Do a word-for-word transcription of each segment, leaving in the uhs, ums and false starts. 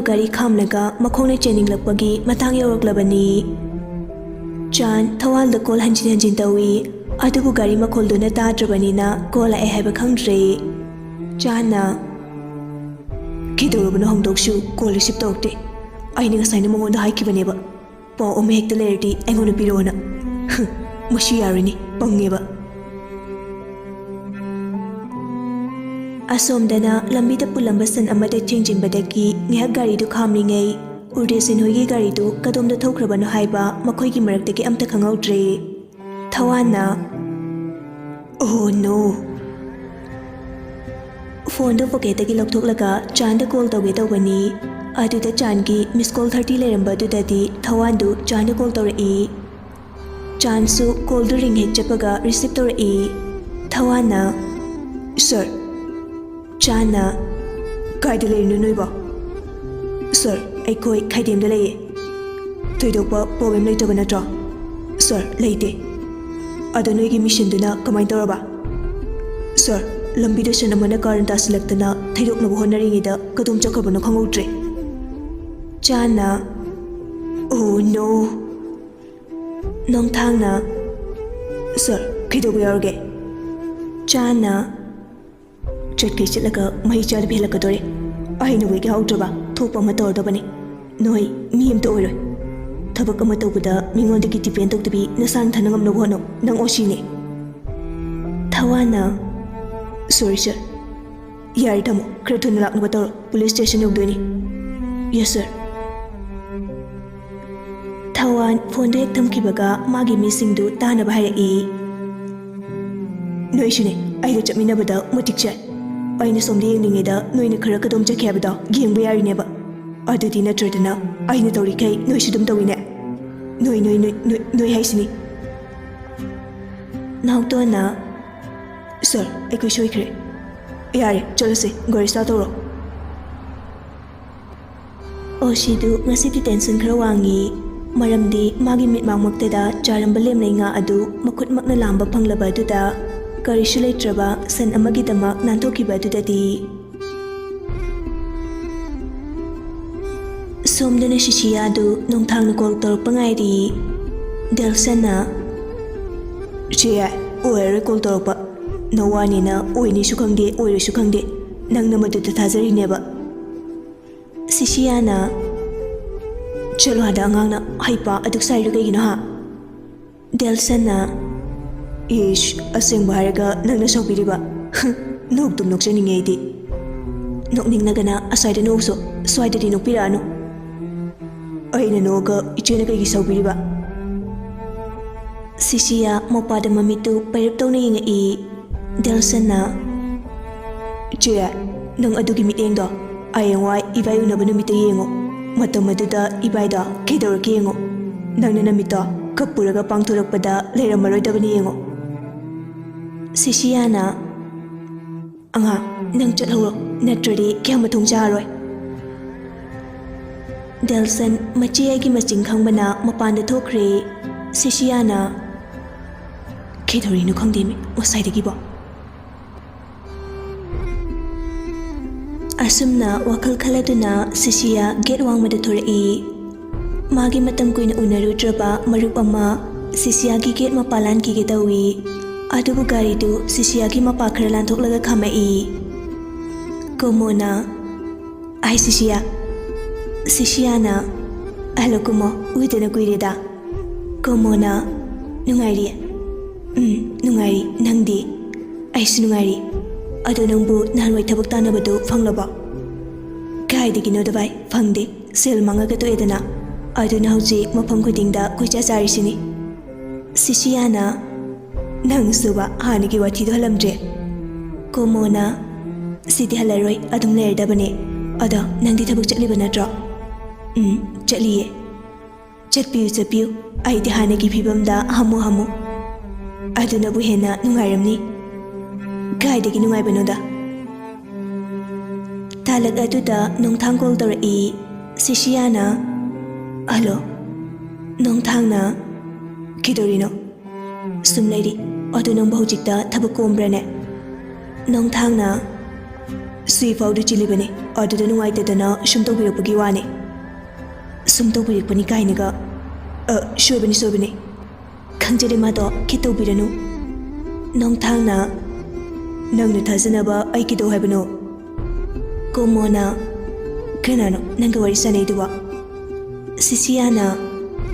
ꯒꯥꯔꯤ ꯈꯥꯝꯂꯒ ꯃꯈꯣꯡꯅ ꯆꯦꯟꯅꯤꯡꯂꯛꯄꯒꯤ ꯃꯇꯥꯡ ꯌꯧꯔꯛꯂꯕꯅꯤ꯫ ꯆꯥꯟ ꯊꯋꯥꯟꯗ ꯀꯣꯜ ꯍꯟꯖꯤꯟ ꯍꯟꯖꯤꯟ ꯇꯧꯏ, ꯑꯗꯨꯕꯨ ꯒꯥꯔꯤ ꯃꯈꯣꯜꯗꯨꯅ ꯇꯥꯗ꯭ꯔꯕꯅꯤꯅ ꯀꯣꯜ ꯂꯥꯛꯑꯦ ꯍꯥꯏꯕ ꯈꯪꯗ꯭ꯔꯦ꯫ ꯆꯥꯟꯅ, "ꯀꯩꯗꯧꯔꯕꯅꯣ ꯍꯪꯗꯣꯛꯁꯨ ꯀꯣꯜ ꯔꯤꯁꯤꯞ ꯇꯧꯔꯛꯇꯦ꯫ ꯑꯩꯅ ꯉꯁꯥꯏꯅ ꯃꯉꯣꯟꯗ ꯍꯥꯏꯈꯤꯕꯅꯦꯕ, ꯄꯥꯎ ꯑꯃ ꯍꯦꯛꯇ ꯂꯩꯔꯗꯤ ꯑꯩꯉꯣꯟꯗ ꯄꯤꯔꯛꯑꯣꯅ꯫ ꯃꯁꯤ ꯌꯥꯔꯣꯏꯅꯦ, ꯄꯪꯉꯦꯕ꯫" ꯑꯁꯣꯝꯗꯅ ꯂꯝꯕꯤꯗ ꯄꯨꯜꯂꯝꯕ ꯁꯟ ꯑꯃꯗ ꯊꯦꯡꯖꯤꯟꯕꯗꯒꯤ ꯉꯥꯏꯍꯥꯛ ꯒꯥꯔꯤꯗꯨ ꯈꯥꯝꯂꯤꯉꯩ ꯎꯔꯗꯦꯁꯤꯟ ꯍꯣꯏꯒꯤ ꯒꯥꯔꯤꯗꯨ ꯀꯗꯣꯝꯗ ꯊꯧꯈ꯭ꯔꯕꯅꯣ ꯍꯥꯏꯕ ꯃꯈꯣꯏꯒꯤ ꯃꯔꯛꯇꯒꯤ ꯑꯝꯇ ꯈꯪꯍꯧꯗ꯭ꯔꯦ꯫ ꯊꯋꯥꯟꯅ, "Oh no!" ꯐꯣꯟꯗꯨ ꯄꯣꯀꯦꯠꯇꯒꯤ ꯂꯧꯊꯣꯛꯂꯒ ꯆꯥꯟꯗ ꯀꯣꯜ ꯇꯧꯒꯦ ꯇꯧꯕꯅꯤ꯫ ꯑꯗꯨꯗ ꯆꯥꯟꯒꯤ ꯃꯤꯁ ꯀꯣꯜ ꯊꯥꯔꯇꯤ ꯂꯩꯔꯝꯕꯗꯨꯗꯗꯤ ꯊꯋꯥꯟꯗꯨ ꯆꯥꯟꯗ ꯀꯣꯜ ꯇꯧꯔꯛꯏ꯫ ꯆꯥꯟꯁꯨ ꯀꯣꯜꯗꯨ ꯔꯤꯡ ꯍꯦꯛ ꯆꯠꯄꯒ ꯔꯤꯁꯤꯞ ꯇꯧꯔꯛꯏ꯫ ꯊꯋꯥꯟꯅ, "ꯁꯥꯔ꯫" ꯆꯥꯟꯅ, "ꯀꯥꯏꯗ ꯂꯩꯔꯤꯅꯣ ꯅꯣꯏꯕꯣ?" "ꯁꯥꯔ, ꯑꯩꯈꯣꯏ ꯈꯥꯏꯗꯦꯝꯗ ꯂꯩꯌꯦ꯫" "ꯊꯣꯏꯗꯣꯛꯄ ꯄ꯭ꯔꯣꯕ꯭ꯂꯦꯝ ꯂꯩꯇꯕ ꯅꯠꯇ꯭ꯔꯣ?" "ꯁꯥꯔ, ꯂꯩꯇꯦ꯫" "ꯑꯗꯣ ꯅꯣꯏꯒꯤ ꯃꯤꯁꯟꯗꯨꯅ ꯀꯃꯥꯏꯅ ꯇꯧꯔꯕ?" "ꯁꯥꯔ, ꯂꯝꯕꯤꯗ ꯁꯟ ꯑꯃꯅ ꯀꯥꯔꯟ ꯇꯥꯁꯤꯜꯂꯛꯇꯅ ꯊꯩꯗꯣꯛꯅꯕ ꯍꯣꯠꯅꯔꯤꯉꯩꯗ ꯀꯗꯣꯝ ꯆꯠꯈ꯭ꯔꯕꯅꯣ ꯈꯪꯍꯧꯗ꯭ꯔꯦ꯫" ꯆꯥꯟꯅ, "Oh no!" ꯅꯣꯡꯊꯥꯡꯅ, "ꯁꯥꯔ, ꯀꯩꯗꯧꯕ ꯌꯥꯎꯔꯒꯦ?" ꯆꯥꯟꯅ, "ꯆꯠꯈꯩ ꯆꯠꯂꯒ ꯃꯍꯩ ꯆꯥꯗꯕꯤ ꯍꯜꯂꯛꯀꯗꯣꯔꯦ꯫ ꯑꯩꯅ ꯋꯦꯠ ꯌꯥꯎꯗ꯭ꯔꯕ ꯊꯣꯛꯄ ꯑꯃ ꯇꯧꯔꯗꯕꯅꯦ꯫ ꯅꯣꯏ ꯃꯤ ꯑꯝꯇ ꯑꯣꯏꯔꯣꯏ꯫ ꯊꯕꯛ ꯑꯃ ꯇꯧꯕꯗ ꯃꯤꯉꯣꯟꯗꯒꯤ ꯗꯤꯄꯦꯟ ꯇꯧꯗꯕꯤ ꯅꯁꯥ ꯅꯊꯟꯅ ꯉꯝꯅꯕ ꯍꯣꯠꯅꯧ꯫ ꯅꯪ ꯑꯣꯁꯤꯅꯦ꯫" ꯊꯋꯥꯟꯅ, "ꯁꯣꯔꯤ ꯁꯥꯔ꯫ ꯌꯥꯔꯦ ꯊꯝꯃꯣ, ꯈꯔ ꯊꯨꯅ ꯂꯥꯛꯅꯕ ꯇꯧꯔꯣ꯫ ꯄꯨꯂꯤꯁ ꯁ꯭ꯇꯦꯁꯟ ꯌꯧꯗꯣꯏꯅꯤ꯫" "Yes sir." ꯊꯋꯥꯟ ꯐꯣꯟꯗꯨ ꯍꯦꯛ ꯊꯝꯈꯤꯕꯒ ꯃꯥꯒꯤ ꯃꯤꯁꯤꯡꯗꯨ ꯇꯥꯅꯕ ꯍꯥꯏꯔꯛꯏ꯫ "ꯅꯣꯏꯁꯨꯅꯦ, ꯑꯩꯒ ꯆꯠꯃꯤꯟꯅꯕꯗ ꯃꯇꯤꯛ ꯆꯥꯏ꯫ ꯑꯩꯅ ꯁꯣꯝꯗ ꯌꯦꯡꯂꯤꯉꯩꯗ ꯅꯣꯏꯅ ꯈꯔ ꯀꯗꯣꯝ ꯆꯠꯈꯤ ꯍꯥꯏꯕꯗꯣ ꯌꯦꯡꯕ ꯌꯥꯔꯤꯅꯦꯕ꯫ ꯑꯗꯨꯗꯤ ꯅꯠꯇ꯭ꯔꯗꯅ ꯑꯩꯅ ꯇꯧꯔꯤꯈꯩ ꯅꯣꯏꯁꯨ ꯑꯗꯨꯝ ꯇꯧꯏꯅꯦ꯫ ꯅꯣꯏ, ꯅꯣꯏ, ꯅꯣꯏ, ꯅꯣꯏ, ꯅꯣꯏ ꯍꯥꯏꯁꯤꯅꯤ꯫" ꯅꯥꯎꯇꯣꯟꯅ, "ꯁꯥꯔ, ꯑꯩꯈꯣꯏ ꯁꯣꯏꯈ꯭ꯔꯦ꯫ ꯌꯥꯔꯦ, ꯆꯠꯂꯁꯦ, ꯒꯥꯔꯤ ꯁ꯭ꯇꯥꯔꯠ ꯇꯧꯔꯣ꯫" ꯑꯣꯁꯤꯗꯨ ꯉꯁꯤꯗꯤ ꯇꯦꯟꯁꯟ ꯈꯔ ꯋꯥꯡꯉꯤ, ꯃꯔꯝꯗꯤ ꯃꯥꯒꯤ ꯃꯤꯠꯃꯥꯡꯃꯛꯇꯗ ꯆꯥꯔꯝꯕ ꯂꯦꯝꯂꯩ ꯉꯥ ꯑꯗꯨ ꯃꯈꯨꯠꯃꯛꯅ ꯂꯥꯝꯕ ꯐꯪꯂꯕ ꯑꯗꯨꯗ ꯀꯔꯤꯁꯨ ꯂꯩꯇ꯭ꯔꯕ ꯁꯟ ꯑꯃꯒꯤꯗꯃꯛ ꯅꯥꯟꯊꯣꯛꯈꯤꯕ ꯑꯗꯨꯗꯗꯤ꯫ ꯁꯣꯝꯗꯅ ꯁꯤꯁꯤꯌꯥꯗꯨ ꯅꯣꯡꯊꯥꯡꯅ ꯀꯣꯜ ꯇꯧꯔꯛꯄ ꯉꯥꯏꯔꯤ꯫ ꯗꯦꯜꯁꯟꯅ, "ꯆꯦ, ꯑꯣꯏꯔꯔꯣꯏ ꯀꯣꯜ ꯇꯧꯔꯛꯄ꯫ ꯅꯋꯥꯅꯤꯅ ꯑꯣꯏꯅꯤꯁꯨ ꯈꯪꯗꯦ, ꯑꯣꯏꯔꯣꯏꯁꯨ ꯈꯪꯗꯦ꯫ ꯅꯪꯅ ꯃꯗꯨꯗ ꯊꯥꯖꯔꯤꯅꯦꯕ꯫" ꯁꯤꯁꯤꯌꯥꯅ, "ꯆꯠꯂꯣ ꯑꯥꯗ ꯑꯉꯥꯡꯅ ꯍꯩꯄꯥ ꯑꯗꯨꯛ ꯁꯥꯔꯤꯗꯣ ꯀꯩꯒꯤꯅꯣ ꯍꯥ?" ꯗꯦꯜꯁꯟꯅ, "ꯏꯁ, ꯑꯁꯦꯡꯕ ꯍꯥꯏꯔꯒ ꯅꯪꯅ ꯁꯥꯎꯕꯤꯔꯤꯕ? ꯅꯣꯛꯇꯨꯝ ꯅꯣꯛꯆꯅꯤꯡꯉꯦ ꯑꯩꯗꯤ꯫" "ꯅꯣꯛꯅꯤꯡꯂꯒꯅ ꯑꯁ꯭ꯋꯥꯏꯗ ꯅꯣꯛꯎꯁꯣ, ꯁ꯭ꯋꯥꯏꯗꯗꯤ ꯅꯣꯛꯄꯤꯔꯛꯑꯅꯨ꯫" "ꯑꯩꯅ ꯅꯣꯛꯑꯒ ꯏꯆꯦꯅ ꯀꯩꯒꯤ ꯁꯥꯎꯕꯤꯔꯤꯕ?" ꯁꯤꯁꯤꯌꯥ ꯃꯄꯥꯗ ꯃꯃꯤꯠꯇꯨ ꯄꯩꯔꯞ ꯇꯧꯅ ꯌꯦꯡꯉꯛꯏ꯫ ꯗꯦꯜꯁꯟꯅ, "ꯆꯦ, ꯅꯪ ꯑꯗꯨꯒꯤ ꯃꯤꯠꯌꯦꯡꯗꯣ ꯍꯌꯦꯡꯋꯥꯏ ꯏꯕꯥꯏ ꯎꯅꯕ ꯅꯨꯃꯤꯠꯇ ꯌꯦꯡꯉꯣ꯫ ꯃꯇꯝ ꯑꯗꯨꯗ ꯏꯕꯥꯏꯗꯣ ꯀꯩꯗꯧꯔꯛꯀꯦ ꯌꯦꯡꯉꯣ꯫ ꯅꯪꯅ ꯅꯃꯤꯠꯇꯣ ꯀꯞꯄꯨꯔꯒ ꯄꯥꯡꯊꯣꯔꯛꯄꯗ ꯂꯩꯔꯝꯃꯔꯣꯏꯗꯕꯅꯤ ꯌꯦꯡꯉꯣ꯫" ꯁꯤꯁꯤꯌꯥꯅ, "ꯑꯉꯥꯡ, ꯅꯪ ꯆꯠꯍꯧꯔꯣ, ꯅꯠꯇ꯭ꯔꯗꯤ ꯀꯌꯥ ꯃꯇꯣꯡ ꯆꯥꯔꯣꯏ꯫" ꯗꯦꯜꯁꯟ ꯃꯆꯦ ꯑꯩꯒꯤ ꯃꯆꯤꯡ ꯈꯪꯕꯅ ꯃꯄꯥꯟꯗ ꯊꯣꯛꯈ꯭ꯔꯦ꯫ ꯁꯤꯁꯤꯌꯥꯅ, "ꯀꯩꯗꯧꯔꯤꯅꯣ ꯈꯪꯗꯦꯃꯤ ꯉꯁꯥꯏꯗꯒꯤꯕꯣ꯫" ꯑꯁꯨꯝꯅ ꯋꯥꯈꯜ ꯈꯜꯂꯗꯨꯅ ꯁꯤꯁꯤꯌꯥ ꯒꯦꯠ ꯋꯥꯡꯃꯗ ꯊꯣꯔꯛꯏ꯫ ꯃꯥꯒꯤ ꯃꯇꯝ ꯀꯨꯏꯅ ꯎꯅꯔꯨꯗ꯭ꯔꯕ ꯃꯔꯨꯞ ꯑꯃ ꯁꯤꯁꯤꯌꯥꯒꯤ ꯒꯦꯠ ꯃꯄꯥ ꯂꯥꯟꯈꯤꯒꯦ ꯇꯧꯏ꯫ ꯑꯗꯨꯕꯨ ꯒꯥꯔꯤꯗꯨ ꯁꯤꯁꯤꯌꯥꯒꯤ ꯃꯄꯥ ꯈꯔ ꯂꯥꯟꯊꯣꯛꯂꯒ ꯈꯥꯝꯃꯛꯏ꯫ ꯀꯣꯃꯣꯅ, "ꯑꯥꯏ ꯁꯤꯁꯤꯌꯥ꯫" ꯁꯤꯁꯤꯌꯥꯅ, "ꯍꯜꯂꯣ ꯀꯣꯃꯣ, ꯎꯗꯅ ꯀꯨꯏꯔꯦꯗ꯫" ꯀꯣꯃꯣꯅ, "ꯅꯨꯡꯉꯥꯏꯔꯤ?" "ꯎꯝ, ꯅꯨꯡꯉꯥꯏꯔꯤ꯫ ꯅꯪꯗꯤ?" "ꯑꯩꯁꯨ ꯅꯨꯡꯉꯥꯏꯔꯤ꯫ ꯑꯗꯣ ꯅꯪꯕꯨ ꯅꯍꯥꯟꯋꯥꯏ ꯊꯕꯛ ꯇꯥꯟꯅꯕꯗꯨ ꯐꯪꯂꯕꯣ?" "ꯀꯥꯏꯗꯒꯤꯅꯣꯗ ꯚꯥꯏ, ꯐꯪꯗꯦ꯫ ꯁꯦꯜ ꯃꯥꯡꯉꯒ ꯇꯣꯛꯑꯦꯗꯅ꯫ ꯑꯗꯨꯅ ꯍꯧꯖꯤꯛ ꯃꯐꯝ ꯈꯨꯗꯤꯡꯗ ꯀꯣꯏꯆꯠ ꯆꯥꯔꯤꯁꯤꯅꯤ꯫" ꯁꯤꯁꯤꯌꯥꯅ, "ꯅꯪꯁꯨꯕ ꯍꯥꯟꯅꯒꯤ ꯋꯥꯊꯤꯗꯣ ꯍꯜꯂꯝꯗ꯭ꯔꯦ꯫" ꯀꯣꯃꯣꯅ, "ꯁꯤꯗꯤ ꯍꯜꯂꯔꯣꯏ, ꯑꯗꯨꯝ ꯂꯩꯔꯗꯕꯅꯦ꯫ ꯑꯗꯣ ꯅꯪꯗꯤ ꯊꯕꯛ ꯆꯠꯂꯤꯕ ꯅꯠꯇ꯭ꯔꯣ?" "ꯎꯝ, ꯆꯠꯂꯤꯌꯦ꯫" "ꯆꯠꯄꯤꯌꯨ, ꯆꯠꯄꯤꯌꯨ꯫ ꯑꯩꯗꯤ ꯍꯥꯟꯅꯒꯤ ꯐꯤꯕꯝꯗ ꯍꯥꯃꯨ ꯍꯥꯃꯨ꯫ ꯑꯗꯨꯅꯕꯨ ꯍꯦꯟꯅ ꯅꯨꯡꯉꯥꯏꯔꯝꯅꯤ꯫" "ꯀꯥꯏꯗꯒꯤ ꯅꯨꯡꯉꯥꯏꯕꯅꯣꯗ꯫" ꯇꯥꯂꯛ ꯑꯗꯨꯗ ꯅꯣꯡꯊꯥꯡ ꯀꯣꯜ ꯇꯧꯔꯛꯏ꯫ ꯁꯤꯁꯤꯌꯥꯅ, "ꯍꯜꯂꯣ꯫" ꯅꯣꯡꯊꯥꯡꯅ, "ꯀꯩꯗꯧꯔꯤꯅꯣ?" "ꯁꯨꯝ ꯂꯩꯔꯤ꯫ ꯑꯗꯨ ꯅꯪꯕꯨ ꯍꯧꯖꯤꯛꯇ ꯊꯕꯛ ꯀꯣꯝꯕ꯭ꯔꯥꯅꯦ?" ꯅꯣꯡꯊꯥꯡꯅ, "ꯁꯨꯏ ꯐꯥꯎꯗꯨ ꯆꯤꯜꯂꯤꯕꯅꯤ, ꯑꯗꯨꯗ ꯅꯨꯡꯉꯥꯏꯇꯗꯅ ꯁꯨꯝ ꯇꯧꯕꯤꯔꯛꯄꯒꯤ ꯋꯥꯅꯤ꯫" ꯁꯨꯝ ꯇꯧꯕꯤꯔꯛꯄꯅꯤ ꯀꯥꯏꯅꯒ꯫ ꯑ, ꯁꯣꯏꯕꯅꯤ, ꯁꯣꯏꯕꯅꯤ꯫ ꯈꯪꯖꯔꯦ, ꯃꯥꯗꯣ ꯈꯤꯠ ꯇꯧꯕꯤꯔꯅꯨ꯫ ꯅꯣꯡꯊꯥꯡꯅ, "ꯅꯪꯅ ꯊꯥꯖꯅꯕ ꯑꯩ ꯀꯩꯗꯧ ꯍꯥꯏꯕꯅꯣ?" ꯀꯣꯃꯣꯅ, "ꯀꯅꯥꯅꯣ ꯅꯪꯒ ꯋꯥꯔꯤ ꯁꯥꯟꯅꯩꯗꯨꯕꯣ?" ꯁꯤꯁꯤꯌꯥꯅ,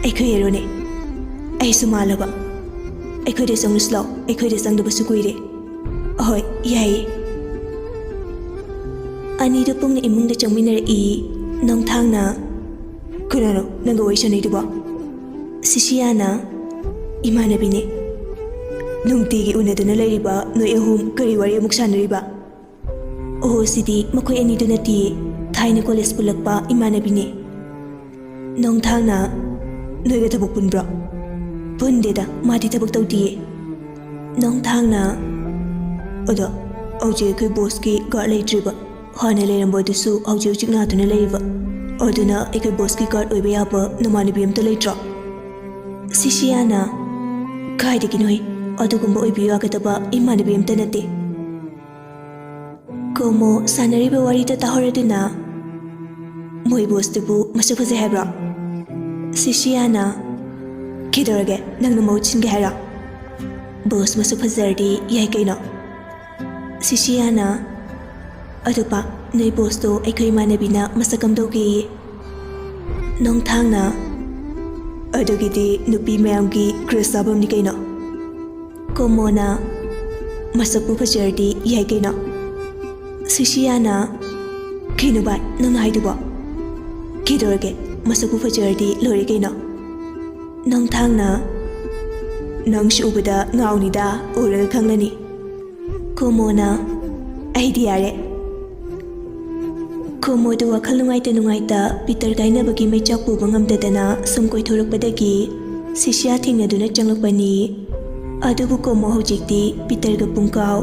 "ꯑꯩꯈꯣꯏ ꯍꯦꯔꯣꯅꯦ꯫ ꯑꯩꯁꯨ ꯃꯥꯜꯂꯕ꯫ ꯑꯩꯈꯣꯏꯗ ꯆꯪꯂꯨꯁꯤ ꯂꯥꯎ, ꯑꯩꯈꯣꯏꯗ ꯆꯪꯗꯕꯁꯨ ꯀꯨꯏꯔꯦ꯫" "ꯑꯍꯣꯏ, ꯌꯥꯏꯌꯦ꯫" ꯑꯅꯤꯗꯨ ꯄꯨꯟꯅ ꯏꯃꯨꯡꯗ ꯆꯪꯃꯤꯟꯅꯔꯛꯏ꯫ ꯅꯣꯡꯊꯥꯡꯅ, "ꯀꯅꯥꯅꯣ ꯅꯪꯒ ꯋꯥꯔꯤ ꯁꯥꯟꯅꯩꯗꯨꯕꯣ?" ꯁꯤꯁꯤꯌꯥꯅ, "ꯏꯃꯥꯟꯅꯕꯤꯅꯦ꯫" "ꯅꯨꯡꯇꯤꯒꯤ ꯎꯅꯗꯨꯅ ꯂꯩꯔꯤꯕ ꯅꯣꯏ ꯑꯍꯨꯝ ꯀꯔꯤ ꯋꯥꯔꯤ ꯑꯃꯨꯛ ꯁꯥꯟꯅꯔꯤꯕ?" "ꯑꯣꯍꯣ, ꯁꯤꯗꯤ ꯃꯈꯣꯏ ꯑꯅꯤꯗꯨ ꯅꯠꯇꯤꯌꯦ, ꯊꯥꯏꯅ ꯀꯣꯂꯦꯖ ꯄꯨꯜꯂꯛꯄ ꯏꯃꯥꯟꯅꯕꯤꯅꯦ꯫" ꯅꯣꯡꯊꯥꯡꯅ, "ꯅꯣꯏꯒ ꯊꯕꯛ ꯄꯨꯟꯕ꯭ꯔꯣ?" "ꯄꯨꯟꯗꯦꯗ, ꯃꯥꯗꯤ ꯊꯕꯛ ꯇꯧꯗꯤꯌꯦ꯫" ꯅꯣꯡꯊꯥꯡꯅ, "ꯑꯗꯣ ꯍꯧꯖꯤꯛ ꯑꯩꯈꯣꯏ ꯕꯣꯁꯀꯤ ꯒꯥꯔꯗ ꯂꯩꯇ꯭ꯔꯤꯕ, ꯍꯥꯟꯅ ꯂꯩꯔꯝꯕꯗꯨꯁꯨ ꯍꯧꯖꯤꯛ ꯍꯧꯖꯤꯛ ꯅꯥꯗꯨꯅ ꯂꯩꯔꯤꯕ, ꯑꯗꯨꯅ ꯑꯩꯈꯣꯏ ꯕꯣꯁꯀꯤ ꯒꯥꯔꯗ ꯑꯣꯏꯕ ꯌꯥꯕ ꯅꯃꯥꯟꯅꯕꯤ ꯑꯝꯇ ꯂꯩꯇ꯭ꯔꯣ?" ꯁꯤꯁꯤꯌꯥꯅ, "ꯀꯥꯏꯗꯒꯤꯅꯣꯍꯦ, ꯑꯗꯨꯒꯨꯝꯕ ꯑꯣꯏꯕꯤꯌꯨ ꯌꯥꯒꯗꯕ ꯏꯃꯥꯟꯅꯕꯤ ꯑꯝꯇ ꯅꯠꯇꯦ꯫" ꯀꯣꯃꯣ ꯁꯥꯟꯅꯔꯤꯕ ꯋꯥꯔꯤꯗ ꯇꯥꯍꯧꯔꯗꯨꯅ, "ꯃꯣꯏ ꯕꯣꯁꯇꯨꯕꯨ ꯃꯁꯛ ꯐꯖꯩ ꯍꯥꯏꯕ꯭ꯔꯣ?" ꯁꯤꯁꯤꯌꯥꯅ, "ꯀꯩꯗꯧꯔꯒꯦ, ꯅꯪꯅ ꯃꯍꯨꯠ ꯁꯤꯟꯒꯦ ꯍꯥꯏꯔꯣ?" "ꯕꯣꯁ ꯃꯁꯛ ꯐꯖꯔꯗꯤ ꯌꯥꯏ ꯀꯩꯅꯣ꯫" ꯁꯤꯁꯤꯌꯥꯅ, "ꯑꯗꯨ ꯄꯥ, ꯅꯣꯏ ꯕꯣꯁꯇꯣ ꯑꯩꯈꯣꯏ ꯏꯃꯥꯟꯅꯕꯤꯅ ꯃꯁꯛ ꯀꯝꯗꯧꯒꯦꯌꯦ?" ꯅꯣꯡꯊꯥꯡꯅ, "ꯑꯗꯨꯒꯤꯗꯤ ꯅꯨꯄꯤ ꯃꯌꯥꯝꯒꯤ ꯀ꯭ꯔꯁ ꯆꯥꯐꯝꯅꯤ ꯀꯩꯅꯣ꯫" ꯀꯣꯃꯣꯅ, "ꯃꯁꯛꯄꯨ ꯐꯖꯔꯗꯤ ꯌꯥꯏ ꯀꯩꯅꯣ꯫" ꯁꯤꯁꯤꯌꯥꯅ, "ꯀꯩꯅꯣ ꯚꯥꯏ, ꯅꯪꯅ ꯍꯥꯏꯗꯨꯕꯣ? ꯀꯩꯗꯧꯔꯒꯦ, ꯃꯁꯛꯄꯨ ꯐꯖꯔꯗꯤ ꯂꯣꯏꯔꯦ ꯀꯩꯅꯣ꯫" ꯅꯣꯡꯊꯥꯡꯅ, "ꯅꯪꯁꯨ ꯎꯕꯗ ꯉꯥꯎꯅꯤꯗ, ꯎꯔꯒ ꯈꯪꯂꯅꯤ꯫" ꯀꯣꯃꯣꯅ, "ꯑꯩꯗꯤ ꯌꯥꯔꯦ꯫" ꯀꯣꯃꯣꯗꯨ ꯋꯥꯈꯜ ꯅꯨꯡꯉꯥꯏꯇ ꯅꯨꯡꯉꯥꯏꯇ ꯄꯤꯇꯔ ꯀꯥꯏꯅꯕꯒꯤ ꯃꯩꯆꯥꯛ ꯄꯨꯕ ꯉꯝꯗꯗꯅ ꯁꯨꯝ ꯀꯣꯏꯊꯣꯔꯛꯄꯗꯒꯤ ꯁꯤꯁꯤꯌꯥ ꯊꯦꯡꯅꯗꯨꯅ ꯆꯪꯂꯛꯄꯅꯤ꯫ ꯑꯗꯨꯕꯨ ꯀꯣꯃꯣ ꯍꯧꯖꯤꯛꯇꯤ ꯄꯤꯇꯔꯒ ꯄꯨꯡꯀꯥꯎ꯫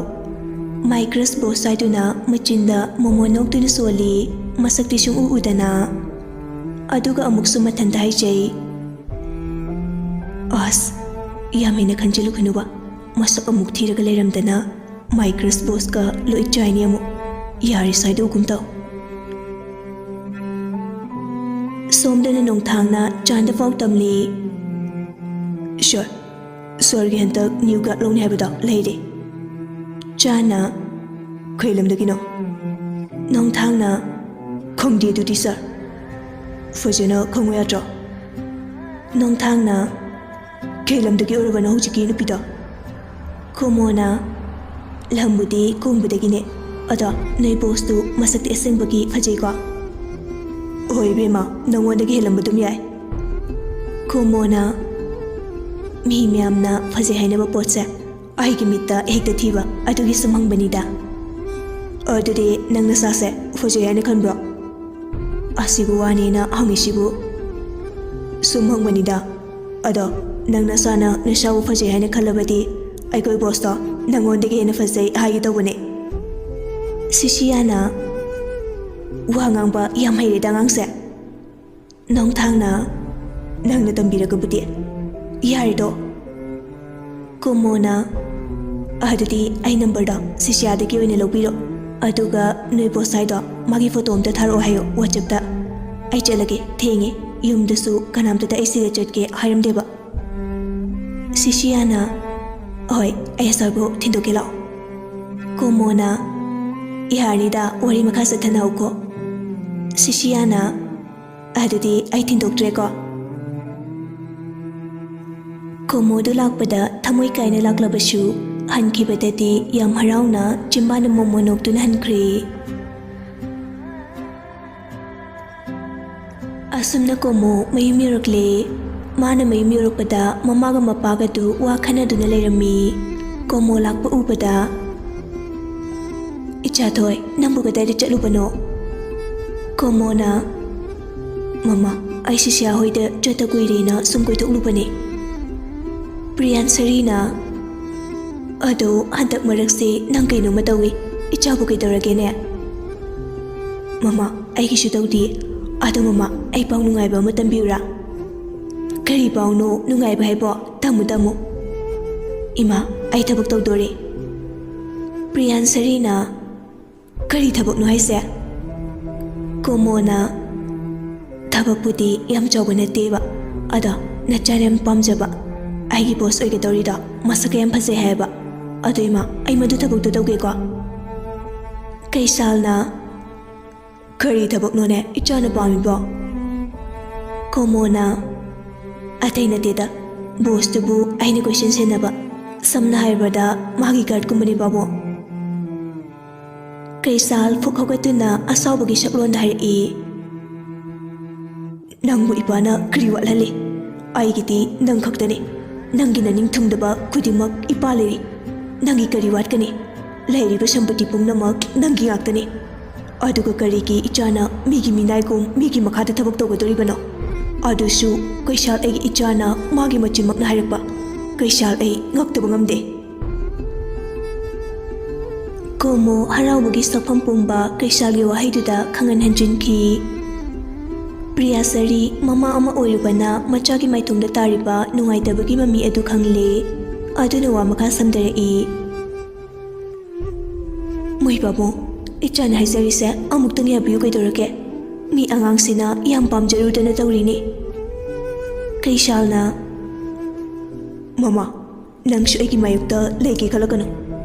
ꯃꯥꯏ ꯀ꯭ꯔꯁ ꯕꯣꯁ ꯍꯥꯏꯗꯨꯅ ꯃꯆꯤꯟꯗ ꯃꯣꯃꯣ ꯅꯣꯛꯇꯨꯅ ꯁꯣꯜꯂꯤ, ꯃꯁꯛꯇꯤ ꯁꯨꯡꯎ ꯎꯗꯅ꯫ ꯑꯗꯨꯒ ꯑꯃꯨꯛꯁꯨ ꯃꯊꯟꯇ ꯍꯥꯏꯖꯩ, "ꯑꯁ, ꯌꯥꯝ ꯍꯦꯟꯅ ꯈꯟꯖꯤꯜꯂꯨꯈꯤꯅꯨꯕ, ꯃꯁꯛ ꯑꯃꯨꯛ ꯊꯤꯔꯒ ꯂꯩꯔꯝꯗꯅ ꯃꯥꯏ ꯀ꯭ꯔꯁ ꯕꯣꯁꯀ ꯂꯣꯏ ꯆꯥꯏꯅꯤ ꯑꯃꯨꯛ꯫ ꯌꯥꯔꯦ, ꯁ꯭ꯋꯥꯏꯗ ꯎꯒꯨꯝ ꯇꯧ꯫" ꯁꯣꯝꯗꯅ ꯅꯣꯡꯊꯥꯡꯅ ꯆꯥꯟꯗ ꯄꯥꯎ ꯇꯝꯂꯤ꯫ ꯁꯣꯔ, ꯁꯣꯔꯒꯤ ꯍꯟꯗꯛ ꯅ꯭ꯌꯨ ꯒꯥꯔꯗ ꯂꯧꯅꯤ ꯍꯥꯏꯕꯗꯣ ꯂꯩꯔꯦ꯫ ꯆꯥꯟꯅ, ꯀꯩ ꯂꯝꯗꯒꯤꯅꯣ? ꯅꯣꯡꯊꯥꯡꯅ, ꯈꯪꯗꯦ ꯑꯗꯨꯗꯤ ꯁꯥꯔ꯫ ꯐꯖꯅ ꯈꯪꯉꯨ ꯌꯥꯗ꯭ꯔꯣ? ꯅꯣꯡꯊꯥꯡꯅ, ꯀꯩ ꯂꯝꯗꯒꯤ ꯑꯣꯏꯔꯕꯅꯣ ꯍꯧꯖꯤꯛꯀꯤ ꯅꯨꯄꯤꯗꯣ? ꯀꯣꯃꯣꯅ, ꯂꯝꯕꯨꯗꯤ ꯀꯣꯡꯕꯗꯒꯤꯅꯦ, ꯑꯗꯣ ꯅꯣꯏ ꯕꯣꯁꯇꯨ ꯃꯁꯛꯇꯤ ꯑꯁꯦꯡꯕꯒꯤ ꯐꯖꯩꯀꯣ? ꯍꯣꯏ ꯏꯕꯦꯝꯃ, ꯅꯉꯣꯟꯗꯒꯤ ꯍꯦꯜꯂꯝꯕ ꯑꯗꯨꯝ ꯌꯥꯏ꯫ ꯀꯣꯃꯣꯅ, ꯃꯤ ꯃꯌꯥꯝꯅ ꯐꯖꯩ ꯍꯥꯏꯅꯕ ꯄꯣꯠꯁꯦ ꯑꯩꯒꯤ ꯃꯤꯠꯇ ꯍꯦꯛꯇ ꯊꯤꯕ, ꯑꯗꯨꯒꯤ ꯁꯨꯝ ꯍꯪꯕꯅꯤꯗ꯫ ꯑꯗꯨꯗꯤ ꯅꯪ ꯅꯁꯥꯁꯦ ꯐꯖꯩ ꯍꯥꯏꯅ ꯈꯟꯕ꯭ꯔꯣ? ꯑꯁꯤꯕꯨ ꯋꯥꯅꯦꯅ ꯍꯪꯉꯤꯁꯤꯕꯨ? ꯁꯨꯝ ꯍꯪꯕꯅꯤꯗ꯫ ꯑꯗꯣ ꯅꯪ ꯅꯁꯥꯅ ꯅꯁꯥꯕꯨ ꯐꯖꯩ ꯍꯥꯏꯅ ꯈꯜꯂꯕꯗꯤ ꯑꯩꯈꯣꯏ ꯕꯣꯁꯇꯣ ꯅꯪꯉꯣꯟꯗꯒꯤ ꯍꯦꯟꯅ ꯐꯖꯩ ꯍꯥꯏꯒꯦ ꯇꯧꯕꯅꯦ꯫ ꯁꯤꯁꯤꯌꯥꯅ, ꯋꯥ ꯉꯥꯡꯕ ꯌꯥꯝ ꯍꯩꯔꯦꯗ ꯑꯉꯥꯡꯁꯦ꯫ ꯅꯣꯡꯊꯥꯡꯅ, ꯅꯪꯅ ꯇꯝꯕꯤꯔꯒꯕꯨꯗꯤ ꯌꯥꯔꯦꯗꯣ꯫ ꯀꯣꯃꯣꯅ, ꯑꯗꯨꯗꯤ ꯑꯩ ꯅꯝꯕꯔꯗꯣ ꯁꯤꯁꯤꯌꯥꯗꯒꯤ ꯑꯣꯏꯅ ꯂꯧꯕꯤꯔꯣ, ꯑꯗꯨꯒ ꯅꯣꯏ ꯕꯣꯁ ꯍꯥꯏꯗꯣ ꯃꯥꯒꯤ ꯐꯣꯇꯣ ꯑꯝꯇ ꯊꯥꯔꯛꯑꯣ ꯍꯥꯏꯌꯣ ꯋꯥꯆꯦꯞꯇ꯫ ꯑꯩ ꯆꯠꯂꯒꯦ, ꯊꯦꯡꯉꯦ꯫ ꯌꯨꯝꯗꯁꯨ ꯀꯅꯥꯝꯇꯗ ꯑꯩ ꯁꯤꯗ ꯆꯠꯀꯦ ꯍꯥꯏꯔꯝꯗꯦꯕ꯫ ꯁꯤꯁꯤꯌꯥꯅ, ꯍꯣꯏ, ꯑꯩ ꯑꯁ꯭ꯋꯥꯏꯕꯨ ꯊꯤꯟꯗꯣꯛꯀꯦ ꯂꯥꯛꯑꯣ꯫ ꯀꯣꯃꯣꯅ, ꯌꯥꯔꯅꯤꯗ, ꯋꯥꯔꯤ ꯃꯈꯥ ꯆꯠꯊꯅꯧꯀꯣ꯫ ꯁꯤꯁꯤꯌꯥꯅ, ꯑꯗꯨꯗꯤ ꯑꯩ ꯊꯤꯟꯗꯣꯛꯇ꯭ꯔꯦꯀꯣ꯫ ꯀꯣꯃꯣꯗꯨ ꯂꯥꯛꯄꯗ ꯊꯃꯣꯏ ꯀꯥꯏꯅ ꯂꯥꯛꯂꯕꯁꯨ, ꯍꯟꯈꯤꯕꯗꯗꯤ ꯌꯥꯝ ꯍꯔꯥꯎꯅ ꯆꯤꯝꯕꯥꯟ ꯑꯃꯃꯝ ꯅꯣꯛꯇꯨꯅ ꯍꯟꯈ꯭ꯔꯦ꯫ ꯑꯁꯨꯝꯅ ꯀꯣꯃꯣ ꯃꯌꯨꯝ ꯌꯧꯔꯛꯂꯦ꯫ ꯃꯥꯅ ꯃꯌꯨꯝ ꯌꯧꯔꯛꯄꯗ ꯃꯃꯥꯒ ꯃꯄꯥꯒꯗꯨ ꯋꯥ ꯈꯟꯅꯗꯨꯅ ꯂꯩꯔꯝꯃꯤ꯫ ꯀꯣꯃꯣ ꯂꯥꯛꯄ ꯎꯕꯗ, "ꯏꯆꯥꯊꯣꯏ, ꯅꯪꯕꯨ ꯀꯗꯥꯏꯗ ꯆꯠꯂꯨꯕꯅꯣ?" ꯀꯣꯃꯣꯅ, "ꯃꯃꯥ, ꯑꯩ ꯁꯤꯁꯤꯌꯥ ꯍꯣꯏꯗ ꯆꯠꯇ ꯀꯨꯏꯔꯦꯅ ꯁꯨꯝ ꯀꯣꯏꯊꯣꯛꯂꯨꯕꯅꯦ꯫" ꯄ꯭ꯔꯤꯌꯥꯟꯁꯔꯤꯅ, "ꯑꯗꯣ ꯍꯟꯗꯛ ꯃꯔꯛꯁꯦ ꯅꯪ ꯀꯩꯅꯣꯝꯃ ꯇꯧꯏ, ꯏꯆꯥꯕꯨ ꯀꯩꯗꯧꯔꯒꯦꯅꯦ?" "ꯃꯃꯥ, ꯑꯩꯒꯤꯁꯨ ꯇꯧꯗꯦ꯫ ꯑꯗꯣ ꯃꯃꯥ, ꯑꯩ ꯄꯥꯎ ꯅꯨꯡꯉꯥꯏꯕ ꯑꯃ ꯇꯝꯕꯤꯌꯨꯔꯥ?" "ꯀꯔꯤ ꯄꯥꯎꯅꯣ ꯅꯨꯡꯉꯥꯏꯕ ꯍꯥꯏꯕꯣ? ꯇꯝꯃꯨ, ꯇꯝꯃꯨ꯫" "ꯏꯃꯥ, ꯑꯩ ꯊꯕꯛ ꯇꯧꯗꯣꯔꯦ꯫" ꯄ꯭ꯔꯤꯌꯥꯟꯁꯔꯤꯅ, "ꯀꯔꯤ ꯊꯕꯛꯅꯣ ꯍꯥꯏꯁꯦ?" ꯀꯣꯃꯣꯅ, ꯊꯕꯛꯄꯨꯗꯤ ꯌꯥꯝ ꯆꯥꯎꯕ ꯅꯠꯇꯦꯕ, ꯑꯗꯣ ꯅꯆꯥꯅ ꯌꯥꯝ ꯄꯥꯝꯖꯕ ꯑꯩꯒꯤ ꯕꯣꯁ ꯑꯣꯏꯒꯗꯧꯔꯤꯗꯣ ꯃꯁꯛꯀ ꯌꯥꯝ ꯐꯖꯩ ꯍꯥꯏꯌꯦꯕ꯫ ꯑꯗꯣ ꯏꯃꯥ, ꯑꯩ ꯃꯗꯨ ꯊꯕꯛꯇꯣ ꯇꯧꯒꯦꯀꯣ꯫ ꯀꯩꯁꯥꯜꯅ, "ꯀꯔꯤ ꯊꯕꯛꯅꯣꯅꯦ ꯏꯆꯥꯅ ꯄꯥꯝꯃꯤꯕꯣ?" ꯀꯣꯃꯣꯅ, "ꯑꯇꯩ ꯅꯠꯇꯦꯗ, ꯕꯣꯁꯇꯨꯕꯨ ꯑꯩꯅ ꯀꯣꯏꯁꯦꯟ ꯁꯦꯟꯅꯕ꯫ ꯁꯝꯅ ꯍꯥꯏꯔꯕꯗ ꯃꯥꯒꯤ ꯒꯥꯔꯗꯀꯨꯝꯕꯅꯤ ꯄꯥꯕꯨꯡ꯫" ꯀꯩꯁꯥꯜ ꯐꯨꯛ ꯍꯧꯒꯠꯇꯨꯅ ꯑꯁꯥꯎꯕꯒꯤ ꯁꯛꯂꯣꯟꯗ ꯍꯥꯏꯔꯛꯏ, "ꯅꯪꯕꯨ ꯏꯄꯥꯅ ꯀꯔꯤ ꯋꯥꯠꯍꯜꯂꯤ? ꯑꯩꯒꯤꯗꯤ ꯅꯪ ꯈꯛꯇꯅꯤ꯫ ꯅꯪꯒꯤ ꯅꯅꯤꯡ ꯊꯨꯡꯗꯕ ꯈꯨꯗꯤꯡꯃꯛ ꯏꯄꯥ ꯂꯩꯔꯤ꯫ ꯅꯪꯒꯤ ꯀꯔꯤ ꯋꯥꯠꯀꯅꯤ? ꯂꯩꯔꯤꯕ ꯁꯝꯄꯇꯤ ꯄꯨꯝꯅꯃꯛ ꯅꯪꯒꯤ ꯉꯥꯛꯇꯅꯤ꯫ ꯑꯗꯨꯒ ꯀꯔꯤꯒꯤ ꯏꯆꯥꯅ ꯃꯤꯒꯤ ꯃꯤꯅꯥꯏꯒꯨꯝ ꯃꯤꯒꯤ ꯃꯈꯥꯗ ꯊꯕꯛ ꯇꯧꯒꯗꯧꯔꯤꯕꯅꯣ? ꯑꯗꯨꯁꯨ ꯀꯩꯁꯥꯜ ꯑꯩꯒꯤ ꯏꯆꯥꯅ ꯃꯥꯒꯤ ꯃꯆꯤꯟꯃꯛꯅ ꯍꯥꯏꯔꯛꯄ꯫ ꯀꯩꯁꯥꯜ, ꯑꯩ ꯉꯛꯇꯕ ꯉꯝꯗꯦ꯫" ꯀꯣꯃꯣ ꯍꯔꯥꯎꯕꯒꯤ ꯁꯛꯐꯝ ꯄꯨꯝꯕ ꯀꯩꯁꯥꯜꯒꯤ ꯋꯥꯍꯩꯗꯨꯗ ꯈꯪꯍꯟ ꯍꯟꯖꯤꯟꯈꯤ꯫ ꯄ꯭ꯔꯤꯌꯥꯁꯔꯤ ꯃꯃꯥ ꯑꯃ ꯑꯣꯏꯔꯨꯕꯅ ꯃꯆꯥꯒꯤ ꯃꯥꯏꯊꯣꯡꯗ ꯇꯥꯔꯤꯕ ꯅꯨꯡꯉꯥꯏꯇꯕꯒꯤ ꯃꯃꯤ ꯑꯗꯨ ꯈꯪꯂꯦ꯫ ꯑꯗꯨꯅ ꯋꯥ ꯃꯈꯥ ꯁꯝꯊꯔꯛꯏ, "ꯃꯣꯏ ꯄꯥꯕꯨꯡ, ꯏꯆꯥꯅ ꯍꯥꯏꯖꯔꯤꯁꯦ ꯑꯃꯨꯛꯇꯪ ꯌꯥꯕꯤꯌꯨ ꯀꯩꯗꯧꯔꯒꯦ? ꯃꯤ ꯑꯉꯥꯡꯁꯤꯅ ꯌꯥꯝ ꯄꯥꯝꯖꯔꯨꯗꯅ ꯇꯧꯔꯤꯅꯤ꯫" ꯀꯩꯁꯥꯜꯅ, "ꯃꯃꯥ, ꯅꯪꯁꯨ ꯑꯩꯒꯤ ꯃꯥꯌꯣꯛꯇ ꯂꯩꯒꯦ ꯈꯜꯂꯛꯀꯅꯨ꯫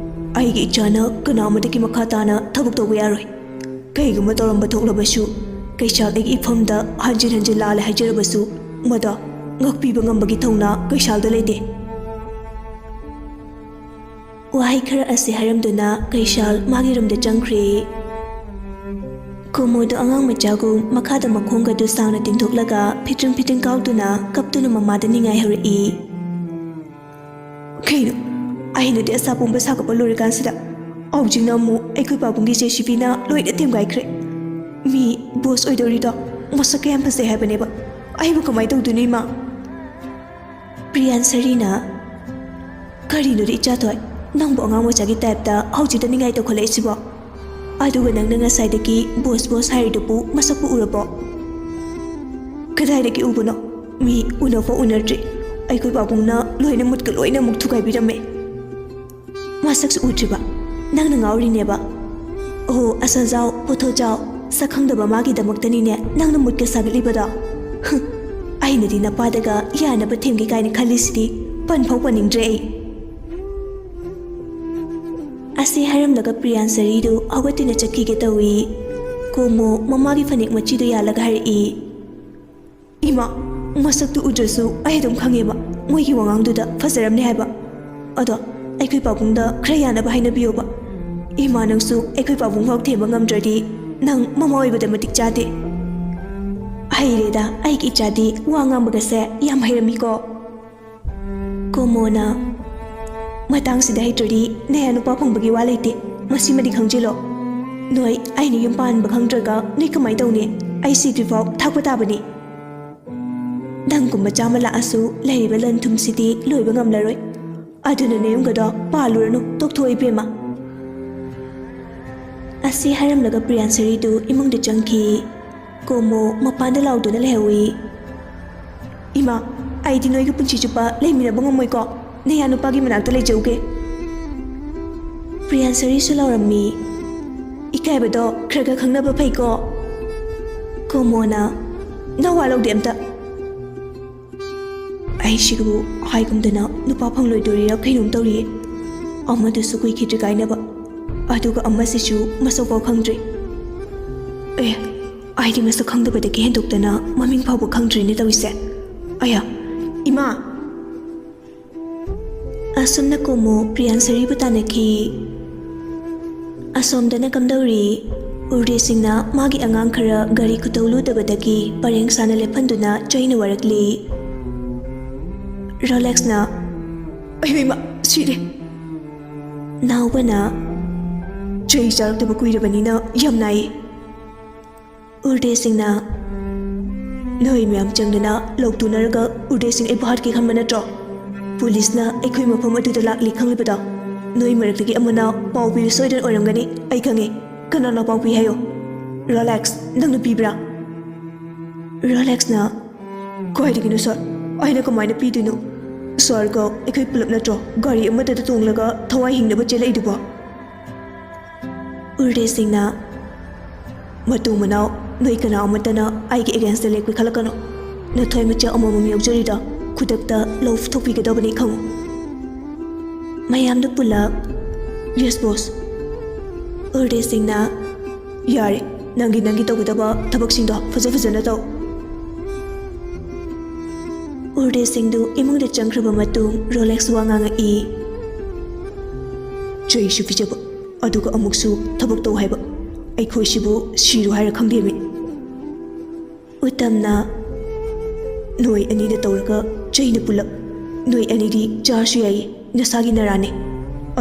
ꯑꯩꯒꯤ ꯏꯆꯥꯅ ꯀꯅꯥ ꯑꯃꯗꯒꯤ ꯃꯈꯥ ꯇꯥꯅ ꯊꯕꯛ ꯇꯧꯕ ꯌꯥꯔꯣꯏ꯫ ꯀꯩꯒꯨꯝꯕ ꯇꯧꯔꯝꯕ ꯊꯣꯛꯂꯕꯁꯨ ꯀꯩꯁꯥꯜ ꯑꯩꯒꯤ ꯏꯐꯝꯗ ꯍꯟꯖꯤꯟ ꯍꯟꯖꯤꯟ ꯂꯥꯜꯂꯦ ꯍꯥꯏꯖꯔꯕꯁꯨ ꯃꯗꯣ ꯉꯥꯛꯄꯤꯕ ꯉꯝꯕꯒꯤ ꯊꯧꯅꯥ ꯀꯩꯁꯥꯜꯗ ꯂꯩꯇꯦ꯫" ꯋꯥꯍꯩ ꯈꯔ ꯑꯁꯤ ꯍꯥꯏꯔꯝꯗꯨꯅ ꯀꯩꯁꯥꯜ ꯃꯥꯒꯤ ꯔꯨꯝꯗ ꯆꯪꯈ꯭ꯔꯦ꯫ ꯀꯣꯃꯣꯗꯣ ꯑꯉꯥꯡ ꯃꯆꯥꯒꯨꯝ ꯃꯈꯥꯗ ꯃꯈꯣꯡꯒꯗꯨ ꯁꯥꯡꯅ ꯇꯤꯡꯊꯣꯛꯂꯒ ꯐꯤꯇ꯭ꯔꯤꯡ ꯐꯤꯇ꯭ꯔꯤꯡ ꯀꯥꯎꯗꯨꯅ ꯀꯞꯇꯨꯅ ꯃꯃꯥꯗ ꯅꯤꯡꯉꯥꯏ ꯍꯧꯔꯛꯏ꯫ "ꯀꯩꯅꯣ, ꯑꯩꯅꯗꯤ ꯑꯁꯥ ꯄꯨꯝꯕ ꯁꯥꯒꯠꯄ ꯂꯣꯏꯔꯀꯥꯟꯁꯤꯗ ꯍꯧꯖꯤꯛꯅ ꯑꯃꯨꯛ ꯑꯩꯈꯣꯏ ꯄꯥꯕꯨꯡꯒꯤ ꯖꯦ ꯁꯤ ꯕꯤꯅ ꯂꯣꯏꯅ ꯊꯦꯝꯒꯥꯏꯈ꯭ꯔꯦ꯫ ꯃꯤ ꯕꯣꯁ ꯑꯣꯏꯗꯧꯔꯤꯗꯣ ꯃꯁꯛ ꯀꯌꯥꯝ ꯐꯖꯩ ꯍꯥꯏꯕꯅꯦꯕ꯫ ꯑꯩꯕꯨ ꯀꯃꯥꯏꯅ ꯇꯧꯗꯣꯏꯅꯣ ꯏꯃꯥ?" ꯄ꯭ꯔꯤꯌꯥꯟꯁꯔꯤꯅ, "ꯀꯔꯤꯅꯣꯗ ꯏꯆꯥꯊꯣꯏ, ꯅꯪꯕꯨ ꯑꯉꯥꯡ ꯃꯆꯥꯒꯤ ꯇꯥꯏꯞꯇ ꯍꯧꯖꯤꯛꯇ ꯅꯤꯡꯉꯥꯏ ꯇꯧꯈꯠꯂꯛꯏꯁꯤꯕꯣ? ꯑꯗꯨꯒ ꯅꯪꯅ ꯉꯁꯥꯏꯗꯒꯤ ꯕꯣꯁ ꯕꯣꯁ ꯍꯥꯏꯔꯤꯗꯨꯕꯨ ꯃꯁꯛꯄꯨ ꯎꯔꯕꯣ?" "ꯀꯗꯥꯏꯗꯒꯤ ꯎꯕꯅꯣ? ꯃꯤ ꯎꯅꯐꯥꯎ ꯎꯅꯗ꯭ꯔꯤ꯫ ꯑꯩꯈꯣꯏ ꯄꯥꯕꯨꯡꯅ ꯂꯣꯏꯅ ꯃꯨꯠꯀ ꯂꯣꯏꯅ ꯑꯃꯨꯛ ꯊꯨꯒꯥꯏꯕꯤꯔꯝꯃꯦ꯫ ꯃꯁꯛꯁꯨ ꯎꯗ꯭ꯔꯤꯕ? ꯅꯪꯅ ꯉꯥꯎꯔꯤꯅꯦꯕ꯫ ꯑꯣ, ꯑꯁꯥ ꯖꯥꯎ, ꯄꯣꯊꯣ ꯖꯥꯎ, ꯁꯛ ꯈꯪꯗꯕ ꯃꯥꯒꯤꯗꯃꯛꯇꯅꯤꯅꯦ ꯅꯪꯅ ꯃꯨꯠꯀ ꯁꯥꯒꯠꯂꯤꯕꯗꯣ꯫ ꯍꯨꯝ, ꯑꯩꯅꯗꯤ ꯅꯄꯥꯗꯒ ꯌꯥꯅꯕ ꯊꯦꯝꯒꯦ ꯀꯥꯏꯅ ꯈꯜꯂꯤꯁꯤꯗꯤ꯫ ꯄꯟ ꯐꯥꯎ ꯄꯟꯅꯤꯡꯗ꯭ꯔꯦ ꯑꯩ꯫ ꯑꯁꯤ ꯍꯥꯏꯔꯝꯂꯒ ꯄ꯭ꯔꯤꯌꯥꯟꯁꯔꯤꯗꯨ ꯍꯧꯒꯠꯇꯨꯅ ꯆꯠꯈꯤꯒꯦ ꯇꯧꯏ꯫ ꯀꯣꯃꯣ ꯃꯃꯥꯒꯤ ꯐꯅꯦꯛ ꯃꯆꯤꯗꯨ ꯌꯥꯜꯂꯒ ꯍꯥꯏꯔꯛꯏ, "ꯏꯃꯥ, ꯃꯁꯛꯇꯨ ꯎꯗ꯭ꯔꯁꯨ ꯑꯩ ꯑꯗꯨꯝ ꯈꯪꯉꯦꯕ, ꯃꯣꯏꯒꯤ ꯋꯥꯉꯥꯡꯗꯨꯗ ꯐꯖꯔꯝꯅꯤ ꯍꯥꯏꯕ꯫ ꯑꯗꯣ ꯑꯩꯈꯣꯏ ꯄꯥꯕꯨꯡꯗ ꯈꯔ ꯌꯥꯅꯕ ꯍꯥꯏꯅꯕꯤꯌꯣꯕ꯫ ꯏꯃꯥ, ꯅꯪꯁꯨ ꯑꯩꯈꯣꯏ ꯄꯥꯕꯨꯡ ꯐꯥꯎ ꯊꯦꯝꯕ ꯉꯝꯗ꯭ꯔꯗꯤ ꯅꯪ ꯃꯃꯥ ꯑꯣꯏꯕꯗ ꯃꯇꯤꯛ ꯆꯥꯗꯦ꯫" ꯍꯩꯔꯦꯗ, ꯑꯩꯒꯤ ꯏꯆꯥꯗꯤ ꯋꯥ ꯉꯥꯡꯕꯒꯁꯦ ꯌꯥꯝ ꯍꯩꯔꯝꯃꯤꯀꯣ꯫ ꯀꯣꯃꯣꯅ, "ꯃꯇꯥꯡꯁꯤꯗ ꯍꯩꯇ꯭ꯔꯗꯤ ꯅꯌꯥ ꯅꯨꯄꯥ ꯐꯪꯕꯒꯤ ꯋꯥ ꯂꯩꯇꯦ, ꯃꯁꯤꯃꯗꯤ ꯈꯪꯖꯤꯜꯂꯣ꯫ ꯅꯣꯏ ꯑꯩꯅ ꯌꯨꯝ ꯄꯥꯟꯕ ꯈꯪꯗ꯭ꯔꯒ ꯅꯣꯏ ꯀꯃꯥꯏ ꯇꯧꯅꯤ? ꯑꯩ ꯁꯤꯗ꯭ꯔꯤꯐꯥꯎ ꯊꯥꯛꯄ ꯇꯥꯕꯅꯤ꯫ ꯅꯪꯒꯨꯝꯕ ꯆꯥꯝꯃ ꯂꯥꯛꯑꯁꯨ ꯂꯩꯔꯤꯕ ꯂꯟ ꯊꯨꯝꯁꯤꯗꯤ ꯂꯣꯏꯕ ꯉꯝꯂꯔꯣꯏ꯫ ꯑꯗꯨꯅ ꯅꯌꯨꯝꯒꯗꯣ ꯄꯥꯜꯂꯨꯔꯅꯨ, ꯇꯣꯛꯊꯣꯛꯑꯣ ꯏꯕꯦꯝꯃ꯫" ꯑꯁꯤ ꯍꯥꯏꯔꯝꯂꯒ ꯄ꯭ꯔꯤꯌꯥꯟꯁꯔꯤꯗꯨ ꯏꯃꯨꯡꯗ ꯆꯪꯈꯤ꯫ ꯀꯣꯃꯣ ꯃꯄꯥꯟꯗ ꯂꯥꯎꯗꯨꯅ ꯂꯩꯍꯧꯏ꯫ "ꯏꯃꯥ, ꯑꯩꯗꯤ ꯅꯣꯏꯒ ꯄꯨꯟꯁꯤ ꯆꯨꯞꯄ ꯂꯩꯃꯤꯟꯅꯕ ꯉꯝꯃꯣꯏꯀꯣ꯫ ꯅꯌꯥ ꯅꯨꯄꯥꯒꯤ ꯃꯅꯥꯛꯇ ꯂꯩꯖꯧꯒꯦ꯫" ꯄ꯭ꯔꯤꯌꯥꯟꯁꯔꯤꯁꯨ ꯂꯥꯎꯔꯝꯃꯤ꯫ "ꯏꯀꯥꯏꯕꯗꯣ ꯈꯔ ꯈꯔ ꯈꯪꯅꯕ ꯐꯩꯀꯣ꯫" ꯀꯣꯃꯣꯅ, "ꯅꯋꯥ ꯂꯧꯗꯦ ꯑꯝꯇ꯫ ꯑꯩꯁꯤꯕꯨ ꯍꯥꯏꯒꯨꯝꯗꯅ ꯅꯨꯄꯥ ꯐꯪꯂꯣꯏꯗꯣꯔꯤꯔꯥ ꯀꯩꯅꯣꯝ ꯇꯧꯔꯤꯌꯦ꯫ ꯑꯃꯗꯨꯁꯨ ꯀꯨꯏꯈꯤꯗ꯭ꯔꯤ ꯀꯥꯏꯅꯕ, ꯑꯗꯨꯒ ꯑꯃꯁꯤꯁꯨ ꯃꯁꯛ ꯐꯥꯎ ꯈꯪꯗ꯭ꯔꯤ꯫ ꯑꯦ, ꯑꯩꯗꯤ ꯃꯁꯛ ꯈꯪꯗꯕꯗꯒꯤ ꯍꯦꯟꯗꯣꯛꯇꯅ ꯃꯃꯤꯡ ꯐꯥꯎꯕ ꯈꯪꯗ꯭ꯔꯤꯅꯦ ꯇꯧꯔꯤꯁꯦ꯫ ꯑꯌꯥ, ꯏꯃꯥ!" ꯑꯁꯨꯝꯅ ꯀꯣꯃꯣ ꯄ꯭ꯔꯤꯌꯥꯟꯁꯔꯤꯕꯨ ꯇꯥꯟꯅꯈꯤ꯫ ꯑꯁꯣꯝꯗꯅ ꯀꯝꯗꯧꯔꯤ? ꯎꯔꯗꯦꯁꯤꯡꯅ ꯃꯥꯒꯤ ꯑꯉꯥꯡ ꯈꯔ ꯒꯥꯔꯤ ꯈꯨꯇꯧ ꯂꯨꯗꯕꯗꯒꯤ ꯄꯔꯦꯡ ꯁꯥꯅ ꯂꯦꯞꯍꯟꯗꯨꯅ ꯆꯩꯅ ꯋꯥꯔꯛꯂꯤ꯫ ꯔꯣꯂꯦꯛꯁꯅ, "ꯑꯌꯣ ꯏꯃꯥ, ꯁꯤꯔꯦ!" ꯅꯥꯎꯕꯅ, "ꯆꯩ ꯆꯥꯔꯛꯇꯕ ꯀꯨꯏꯔꯕꯅꯤꯅ ꯌꯥꯝ ꯅꯥꯏ꯫" ꯎꯔꯗꯦꯁꯤꯡꯅ, "ꯅꯣꯏ ꯃꯌꯥꯝ ꯆꯪꯗꯅ ꯂꯧꯊꯣꯛꯅꯔꯒ ꯎꯔꯗꯦꯁꯤꯡ ꯑꯩꯕꯨ ꯍꯥꯠꯀꯦ ꯈꯟꯕ ꯅꯠꯇ꯭ꯔꯣ? ꯄꯨꯂꯤꯁꯅ ꯑꯩꯈꯣꯏ ꯃꯐꯝ ꯑꯗꯨꯗ ꯂꯥꯛꯂꯤ ꯈꯪꯂꯤꯕꯗꯣ ꯅꯣꯏ ꯃꯔꯛꯇꯒꯤ ꯑꯃꯅ ꯄꯥꯎ ꯄꯤꯕ ꯁꯣꯏꯗꯅ ꯑꯣꯏꯔꯝꯒꯅꯤ꯫ ꯑꯩ ꯈꯪꯉꯦ꯫ ꯀꯅꯥꯅꯣ ꯄꯥꯎ ꯄꯤ ꯍꯥꯏꯌꯣ?" "ꯔꯣꯂꯦꯛꯁ, ꯅꯪꯅ ꯄꯤꯕ꯭ꯔꯥ?" ꯔꯣꯂꯦꯛꯁꯅ, "ꯀꯥꯏꯗꯒꯤꯅꯣ ꯁꯥꯔ? ꯑꯩꯅ ꯀꯃꯥꯏꯅ ꯄꯤꯗꯣꯏꯅꯣ? ꯁꯥꯔꯒ ꯑꯩꯈꯣꯏ ꯄꯨꯂꯞ ꯅꯠꯇ꯭ꯔꯣ ꯒꯥꯔꯤ ꯑꯃꯠꯇꯗ ꯇꯣꯡꯂꯒ ꯊꯋꯥꯏ ꯍꯤꯡꯅꯕ ꯆꯦꯜꯂꯛꯏꯗꯨꯕꯣ?" ꯎꯔꯗꯦꯁꯤꯡꯅ, ꯃꯇꯨ ꯃꯅꯥꯎ ꯅꯣꯏ ꯀꯅꯥ ꯑꯃꯠꯇꯅ ꯑꯩꯒꯤ ꯑꯦꯒꯦꯟꯁꯇ ꯂꯦꯛꯄ ꯈꯜꯂꯛꯀꯅꯨ꯫ ꯅꯊꯣꯏ ꯃꯆꯥ ꯑꯃꯃꯝ ꯌꯥꯎꯖꯔꯤꯗꯣ ꯈꯨꯗꯛꯇ ꯂꯧꯊꯣꯛꯄꯤꯒꯗꯕꯅꯤ ꯈꯪꯉꯨ꯫ ꯃꯌꯥꯝꯗꯨ ꯄꯨꯂꯞ, "ꯌꯦꯁ ꯕꯣꯁ"꯫ ꯎꯔꯗꯦꯁꯤꯡꯅ, "ꯌꯥꯔꯦ, ꯅꯪꯒꯤ ꯅꯪꯒꯤ ꯇꯧꯒꯗꯕ ꯊꯕꯛꯁꯤꯡꯗꯣ ꯐꯖ ꯐꯖꯅ ꯇꯧ"꯫ ꯎꯔꯗꯦꯁꯤꯡꯗꯨ ꯏꯃꯨꯡꯗ ꯆꯪꯈ꯭ꯔꯕ ꯃꯇꯨꯡ ꯔꯣꯂꯦꯛꯁ ꯋꯥ ꯉꯥꯡꯉꯛꯏ꯫ "ꯆꯩꯁꯨ ꯄꯤꯖꯕ, ꯑꯗꯨꯒ ꯑꯃꯨꯛꯁꯨ ꯊꯕꯛ ꯇꯧ ꯍꯥꯏꯕ꯫ ꯑꯩꯈꯣꯏꯁꯤꯕꯨ ꯁꯤꯔꯣ ꯍꯥꯏꯔ ꯈꯪꯗꯦꯃꯤ"꯫ ꯎꯇꯝꯅ, "ꯅꯣꯏ ꯑꯅꯤꯗ ꯇꯧꯔꯒ ꯆꯩꯅ ꯄꯨꯂꯞ꯫ ꯅꯣꯏ ꯑꯅꯤꯗꯤ ꯆꯥꯔꯁꯨ ꯌꯥꯏꯌꯦ, ꯅꯁꯥꯒꯤ ꯅꯔꯥꯅꯦ꯫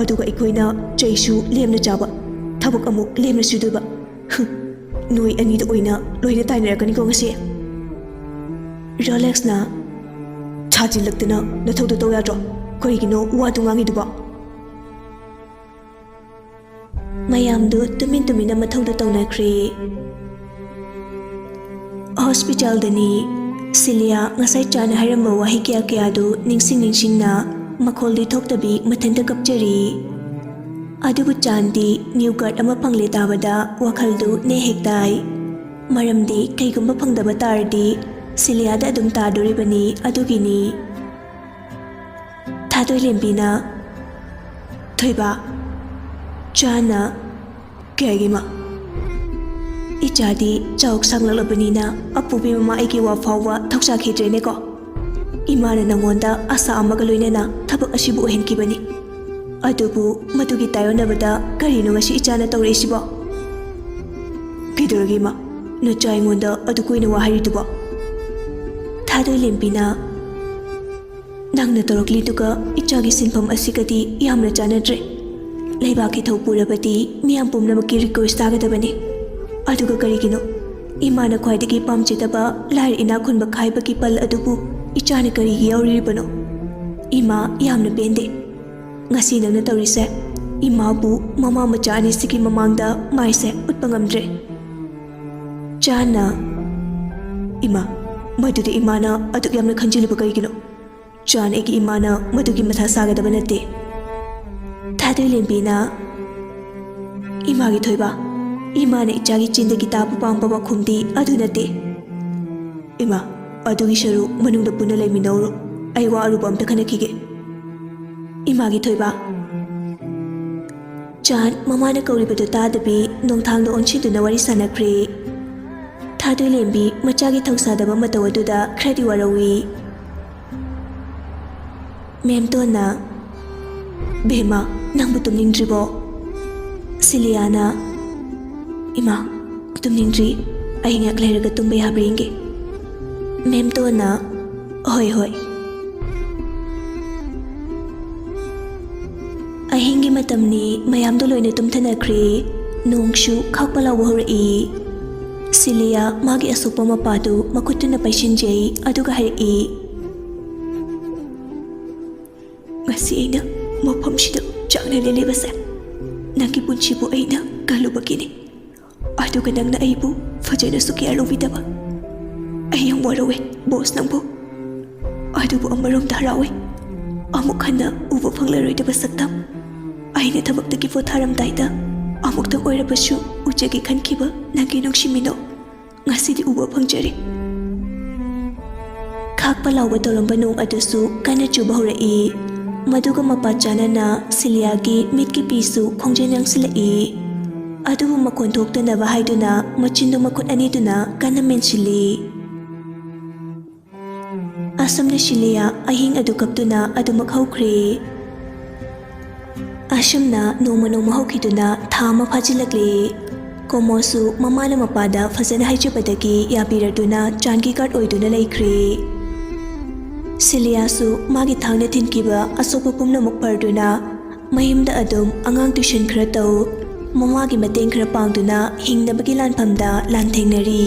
ꯑꯗꯨꯒ ꯑꯩꯈꯣꯏꯅ ꯆꯩꯁꯨ ꯂꯦꯝꯅ ꯆꯥꯕ, ꯊꯕꯛ ꯑꯃꯨꯛ ꯂꯦꯝꯅ ꯁꯨꯗꯣꯏꯕ꯫ ꯍꯨꯝ, ꯅꯣꯏ ꯑꯅꯤꯗ ꯑꯣꯏꯅ ꯂꯣꯏꯅ ꯇꯥꯏꯅꯔꯛꯀꯅꯤꯀꯣ ꯉꯁꯤ"꯫ ꯔꯣꯂꯦꯛꯁꯅ, "ꯊꯥꯖꯤꯜꯂꯛꯇꯅ ꯅꯊꯧꯗꯣ ꯇꯧ ꯌꯥꯗ꯭ꯔꯣ? ꯀꯔꯤꯒꯤꯅꯣ ꯋꯥꯗꯨ ꯉꯥꯡꯉꯤꯗꯨꯕꯣ?" ꯃꯌꯥꯝꯗꯨ ꯇꯨꯃꯤꯟ ꯇꯨꯃꯤꯟꯅ ꯃꯊꯧꯗꯨ ꯇꯧꯅꯈ꯭ꯔꯦ꯫ ꯍꯣꯁꯄꯤꯇꯥꯜꯗꯅꯤ꯫ ꯁꯤꯂꯤꯌꯥ ꯉꯁꯥꯏ ꯆꯥꯅ ꯍꯥꯏꯔꯝꯕ ꯋꯥꯍꯩ ꯀꯌꯥ ꯀꯌꯥꯗꯨ ꯅꯤꯡꯁꯤꯡ ꯅꯤꯡꯁꯤꯡꯅ ꯃꯈꯣꯜꯗꯤ ꯊꯣꯛꯇꯕꯤ ꯃꯊꯟꯇ ꯀꯞꯆꯔꯤ꯫ ꯑꯗꯨꯕꯨ ꯆꯥꯟꯗꯤ ꯅ꯭ꯌꯨ ꯀꯥꯔꯗ ꯑꯃ ꯐꯪꯂꯦ ꯇꯥꯕꯗ ꯋꯥꯈꯜꯗꯨ ꯅꯦ ꯍꯦꯛ ꯇꯥꯏ꯫ ꯃꯔꯝꯗꯤ ꯀꯩꯒꯨꯝꯕ ꯐꯪꯗꯕ ꯇꯥꯔꯗꯤ ꯁꯤꯂꯤꯌꯥꯗ ꯑꯗꯨꯝ ꯇꯥꯗꯣꯔꯤꯕꯅꯤ, ꯑꯗꯨꯒꯤꯅꯤ꯫ ꯊꯥꯗꯣꯏꯂꯦꯝꯕꯤꯅ, "ꯊꯣꯏꯕ, ꯆꯥꯅ ꯀꯩꯒꯤꯃ? ꯏꯆꯥꯗꯤ ꯆꯥꯎ ꯁꯥꯡꯂꯛꯂꯕꯅꯤꯅ ꯑꯄꯨꯕꯤ ꯃꯃꯥ ꯑꯩꯒꯤ ꯋꯥ ꯐꯥꯎꯕ ꯊꯧꯁꯥꯈꯤꯗ꯭ꯔꯦꯅꯦꯀꯣ꯫ ꯏꯃꯥꯅ ꯅꯪꯉꯣꯟꯗ ꯑꯁꯥ ꯑꯃꯒ ꯂꯣꯏꯅꯅ ꯊꯕꯛ ꯑꯁꯤꯕꯨ ꯑꯣꯏꯍꯟꯈꯤꯕꯅꯤ꯫ ꯑꯗꯨꯕꯨ ꯃꯗꯨꯒꯤ ꯇꯥꯏꯌꯣꯟꯅꯕꯗ ꯀꯔꯤꯅꯣ ꯉꯁꯤ ꯏꯆꯥꯅ ꯇꯧꯔꯛꯏꯁꯤꯕꯣ?" "ꯀꯩꯗꯧꯔꯒꯦ ꯏꯃꯥ? ꯅꯆꯥ ꯑꯩꯉꯣꯟꯗ ꯑꯗꯨ ꯀꯨꯏꯅ ꯋꯥ ꯍꯥꯏꯔꯤꯗꯨꯕꯣ?" ꯊꯥꯗꯣꯏꯂꯦꯝꯕꯤꯅ, "ꯅꯪꯅ ꯇꯧꯔꯛꯂꯤꯗꯨꯒ ꯏꯆꯥꯒꯤ ꯁꯤꯟꯐꯝ ꯑꯁꯤꯒꯗꯤ ꯌꯥꯝꯅ ꯆꯥꯟꯅꯗ꯭ꯔꯦ꯫ ꯂꯩꯕꯥꯛꯀꯤ ꯊꯧ ꯄꯨꯔꯕꯗꯤ ꯃꯤꯌꯥꯝ ꯄꯨꯝꯅꯃꯛꯀꯤ ꯔꯤꯀ꯭ꯋꯦꯁ ꯇꯥꯒꯗꯕꯅꯤ꯫ ꯑꯗꯨꯒ ꯀꯔꯤꯒꯤꯅꯣ ꯏꯃꯥꯅ ꯈ꯭ꯋꯥꯏꯗꯒꯤ ꯄꯥꯝꯖꯗꯕ ꯂꯥꯏꯔ ꯏꯅꯥꯛ ꯈꯨꯟꯕ ꯈꯥꯏꯕꯒꯤ ꯄꯜ ꯑꯗꯨꯕꯨ ꯏꯆꯥꯅ ꯀꯔꯤꯒꯤ ꯌꯥꯎꯔꯤꯕꯅꯣ? ꯏꯃꯥ, ꯌꯥꯝꯅ ꯄꯦꯟꯗꯦ꯫ ꯉꯁꯤ ꯅꯪꯅ ꯇꯧꯔꯤꯁꯦ ꯏꯃꯥꯕꯨ ꯃꯃꯥ ꯃꯆꯥ ꯑꯅꯤꯁꯤꯒꯤ ꯃꯃꯥꯡꯗ ꯃꯥꯏꯁꯦ ꯎꯠꯄ ꯉꯝꯗ꯭ꯔꯦ"꯫ ꯆꯥꯟꯅ, "ꯏꯃꯥ, ꯃꯗꯨꯗꯤ ꯏꯃꯥꯅ ꯑꯗꯨꯛ ꯌꯥꯝꯅ ꯈꯟꯖꯤꯜꯂꯤꯕ ꯀꯔꯤꯒꯤꯅꯣ? ꯆꯥꯟ, ꯑꯩꯒꯤ ꯏꯃꯥꯅ ꯃꯗꯨꯒꯤ ꯃꯊꯥ ꯁꯥꯒꯗꯕ ꯅꯠꯇꯦ"꯫ ꯊꯥꯗꯣꯏꯂꯦꯝꯕꯤꯅ, "ꯏꯃꯥꯒꯤ ꯊꯣꯏꯕ, ꯏꯃꯥꯅ ꯏꯆꯥꯒꯤ ꯆꯤꯟꯗꯒꯤ ꯇꯥꯕ ꯄꯥꯝꯕ ꯋꯥꯈꯨꯝꯗꯤ ꯑꯗꯨ ꯅꯠꯇꯦ꯫ ꯏꯃꯥ, ꯑꯗꯨꯒꯤ ꯁꯔꯨꯛ ꯃꯅꯨꯡꯗ ꯄꯨꯟꯅ ꯂꯩꯃꯤꯟꯅꯧꯔꯣ꯫ ꯑꯩ ꯋꯥ ꯑꯔꯨꯕ ꯑꯝꯇ ꯈꯟꯅꯈꯤꯒꯦ꯫ ꯏꯃꯥꯒꯤ ꯊꯣꯏꯕ꯫ ꯆꯥꯟ ꯃꯃꯥꯅ ꯀꯧꯔꯤꯕꯗꯨ ꯇꯥꯗꯕꯤ ꯅꯣꯡꯊꯥꯡꯗ ꯑꯣꯟꯁꯤꯟꯗꯨꯅ ꯋꯥꯔꯤ ꯁꯥꯟꯅꯈ꯭ꯔꯦ꯫ ꯊꯥꯗꯣꯏꯂꯦꯝꯕꯤ ꯃꯆꯥꯒꯤ ꯊꯧꯁꯥꯗꯕ ꯃꯇꯧ ꯑꯗꯨꯗ ꯈꯔꯗꯤ ꯋꯥꯔꯧꯏ꯫ ꯃꯦꯝꯇꯣꯟꯅ, "ꯕꯦꯝꯃ, ꯅꯪꯕꯨ ꯇꯨꯝꯅꯤꯡꯗ꯭ꯔꯤꯕꯣ?" ꯁꯤꯂꯤꯌꯥꯅ, "ꯏꯃꯥ, ꯇꯨꯝꯅꯤꯡꯗ꯭ꯔꯤ꯫ ꯑꯩ ꯉꯥꯏꯍꯥꯛ ꯂꯩꯔꯒ ꯇꯨꯝꯕ ꯌꯥꯕ꯭ꯔꯥ ꯌꯦꯡꯒꯦ꯫" ꯃꯦꯝꯇꯣꯟꯅ, "ꯍꯣꯏ, ꯍꯣꯏ꯫" ꯑꯍꯤꯡꯒꯤ ꯃꯇꯝꯅꯤ, ꯃꯌꯥꯝꯗꯣ ꯂꯣꯏꯅ ꯇꯨꯝꯊꯅꯈ꯭ꯔꯦ꯫ ꯅꯣꯡꯁꯨ ꯈꯥꯛꯄ ꯂꯥꯎꯕ ꯍꯧꯔꯛꯏ꯫ ꯁꯤꯂꯤꯌꯥ ꯃꯥꯒꯤ ꯑꯁꯣꯛꯄ ꯃꯄꯥꯗꯨ ꯃꯈꯨꯠꯇꯨꯅ ꯄꯩꯁꯤꯟꯖꯩ, ꯑꯗꯨꯒ ꯍꯥꯏꯔꯛꯏ, "ꯉꯁꯤ ꯑꯩꯅ ꯃꯐꯝꯁꯤꯗ ꯆꯥꯛꯅ ꯂꯦꯜꯂꯤꯕꯁꯦ ꯅꯪꯒꯤ ꯄꯨꯟꯁꯤꯕꯨ ꯑꯩꯅ ꯀꯜꯂꯨꯕꯒꯤꯅꯤ꯫ ꯑꯗꯨꯒ ꯅꯪꯅ ꯑꯩꯕꯨ ꯐꯖꯅꯁꯨ care ꯂꯧꯕꯤꯗꯕ꯫ ꯑꯩ ꯌꯥꯝ ꯋꯥꯔꯧꯋꯦ, ꯕꯣꯁ, ꯅꯪꯕꯨ꯫ ꯑꯗꯨꯕꯨ ꯑꯃꯔꯣꯝꯗ ꯍꯔꯥꯎꯋꯦ, ꯑꯃꯨꯛ ꯍꯟꯅ ꯎꯕ ꯐꯪꯂꯔꯣꯏꯗꯕ ꯁꯛꯇꯝ꯫ ꯑꯩꯅ ꯊꯕꯛꯇꯒꯤ ꯄꯣꯊꯥꯔꯝꯗꯥꯏꯗ ꯑꯃꯨꯛꯇꯪ ꯑꯣꯏꯔꯕꯁꯨ ꯎꯖꯒꯦ ꯈꯟꯈꯤꯕ ꯅꯪꯒꯤ ꯅꯨꯡꯁꯤꯃꯤꯅꯣ ꯉꯁꯤꯗꯤ ꯎꯕ ꯐꯪꯖꯔꯦ꯫" ꯈꯥꯛꯄ ꯂꯥꯎꯕ ꯇꯧꯔꯝꯕ ꯅꯣꯡ ꯑꯗꯨꯁꯨ ꯀꯟꯅ ꯆꯨꯕ ꯍꯧꯔꯛꯏ꯫ ꯃꯗꯨꯒ ꯃꯄꯥ ꯆꯥꯅꯅ ꯁꯤꯂꯤꯌꯥꯒꯤ ꯃꯤꯠꯀꯤ ꯄꯤꯁꯨ ꯈꯣꯡꯖꯦꯜ ꯌꯥꯡꯁꯤꯜꯂꯛꯏ꯫ ꯑꯗꯨꯕꯨ ꯃꯈꯣꯟ ꯊꯣꯛꯇꯅꯕ ꯍꯥꯏꯗꯨꯅ ꯃꯆꯤꯟꯗꯨ ꯃꯈꯨꯠ ꯑꯅꯤꯗꯨꯅ ꯀꯟꯅ ꯃꯦꯟꯁꯤꯜꯂꯤ꯫ ꯑꯁꯨꯝꯅ ꯁꯤꯂꯤꯌꯥ ꯑꯍꯤꯡ ꯑꯗꯨ ꯀꯞꯇꯨꯅ ꯑꯗꯨꯃꯛ ꯍꯧꯈ꯭ꯔꯦ꯫ ꯑꯁꯨꯝꯅ ꯅꯣꯡꯃ ꯅꯣꯡꯃ ꯍꯧꯈꯤꯗꯨꯅ ꯊꯥ ꯑꯃ ꯐꯥꯖꯤꯜꯂꯛꯂꯦ꯫ ꯀꯣꯃꯣꯁꯨ ꯃꯃꯥꯅ ꯃꯄꯥꯗ ꯐꯖꯅ ꯍꯥꯏꯖꯕꯗꯒꯤ ꯌꯥꯕꯤꯔꯗꯨꯅ ꯆꯥꯟꯒꯤ guard ꯑꯣꯏꯗꯨꯅ ꯂꯩꯈ꯭ꯔꯦ꯫ ꯁꯤꯂꯤꯌꯥꯁꯨ ꯃꯥꯒꯤ ꯊꯥꯡꯅ ꯊꯤꯟꯈꯤꯕ ꯑꯁꯣꯛꯄ ꯄꯨꯝꯅꯃꯛ ꯐꯔꯗꯨꯅ ꯃꯌꯨꯝꯗ ꯑꯗꯨꯝ ꯑꯉꯥꯡ tuition ꯈꯔ ꯇꯧ, ꯃꯃꯥꯒꯤ ꯃꯇꯦꯡ ꯈꯔ ꯄꯥꯡꯗꯨꯅ ꯍꯤꯡꯅꯕꯒꯤ ꯂꯥꯟꯐꯝꯗ ꯂꯥꯟꯊꯦꯡꯅꯔꯤ꯫